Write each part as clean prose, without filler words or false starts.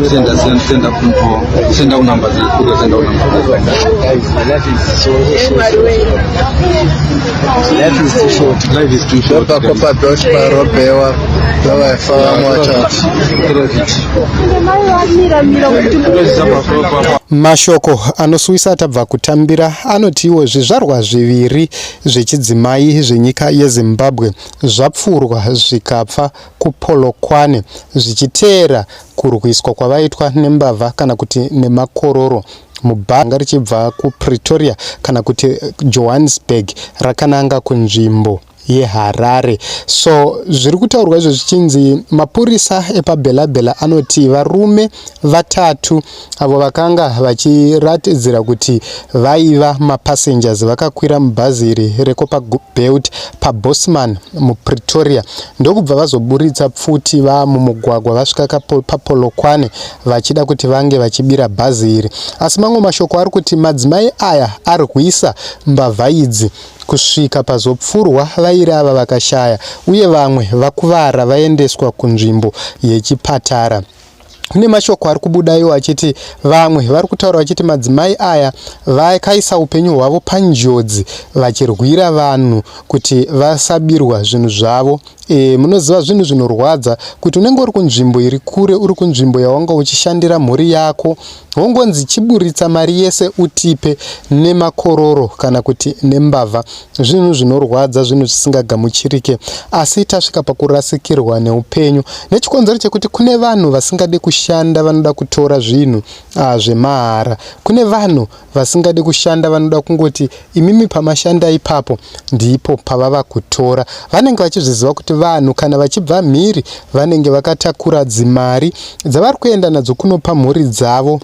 Senda, senda, senda kumpo. Senda kunamba dzekuda, senda kunamba. Guys, life is so, so short. Life is too short. Life is too short. Va Copperbelt varobewa vavaifava mwachachi. Mashoko anosuwisa atabva kutambira anotiwo zvizvarwa zviviri zvechidzimai zvenyika yeZimbabwe zvapfurwa zvikapfa kuPolokwane zvichiteera kurwiswa kwavaitwa nembavha kana kuti nemakororo mubhanga richibva kuPretoria kana kuti Johannesburg rakananga kunzvimbo yeHarare. So zviri kutaurwa izvo zvichinzi mapurisa epaBela-Bela anoti varume vatatu avo vakanga vachiratidzira kuti vaiva mapassengers vakakwira mubhazi iri reCopperbelt paBosman muPretoria ndokubva vazoburitsa pfuti vamumugwagwa vasvika paPolokwane vachida kuti vange vachibira bhazi iri. Asi mamwe mashoko ari kuti madzimai aya arwisa mbavha idzi kusvika pazopfurwa vairi ava vakashaya uye vamwe vakuvara vaendeswa kunzvimbo yechipatara. Kune mashoko ari kubuda iwo achiti vamwe vari kutaura vachiti madzimai aya vakaisa upenyu hwavo panjodzi vachirwira vanhu kuti vasabirwa zvinhu zvavo. E, munoziva zvinhu zvinorwadza kuti unenge uri kunzvimbo iri kure, uri kunzvimbo yawanga uchishandira mhuri yako, wongonzi chiburitsa mari yese utipe nemakororo kana kuti nembavha. Zvinhu zvinorwadza, zvinhu zvisingagamuchirike, asi tasvika pakurasikirwa neupenyu nechikonzero chekuti kune vanhu vasingade kushanda, vanoda kutora zvinhu zvemahara. Kune vanhu vasingade kushanda, vanoda kungoti imimi pamashanda ipapo ndipo pavava kutora. Vanenge vachizviziva kuti vanhu kana vachibva mhiri vanenge vakatakura dzimari dzavari kuenda nadzo kunopa mhuri dzavo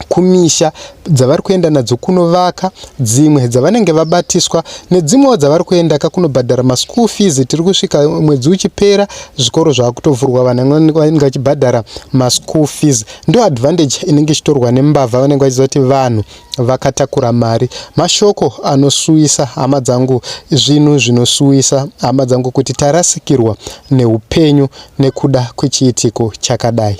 kumisha, dzavari kuenda nadzo kunovaka, dzimwe dzavanenge vabatiswa nedzimwewo dzavari kuenda kakunobhadhara maschool fees. Tiri kusvika mwedzi uchipera, zvikoro zvakutovhurwa, vanhu vanenge vachibhadhara maschool fees. Ndo advantage inenge ichitorwa nembavha, vanenge vachiziva kuti vanhu vakatakura mari. Mashoko anosuwisa hama dzangu, zvinhu zvinosuwisa hama dzangu kuti tarasikirwa neupenyu nekuda kwechiitiko chakadai.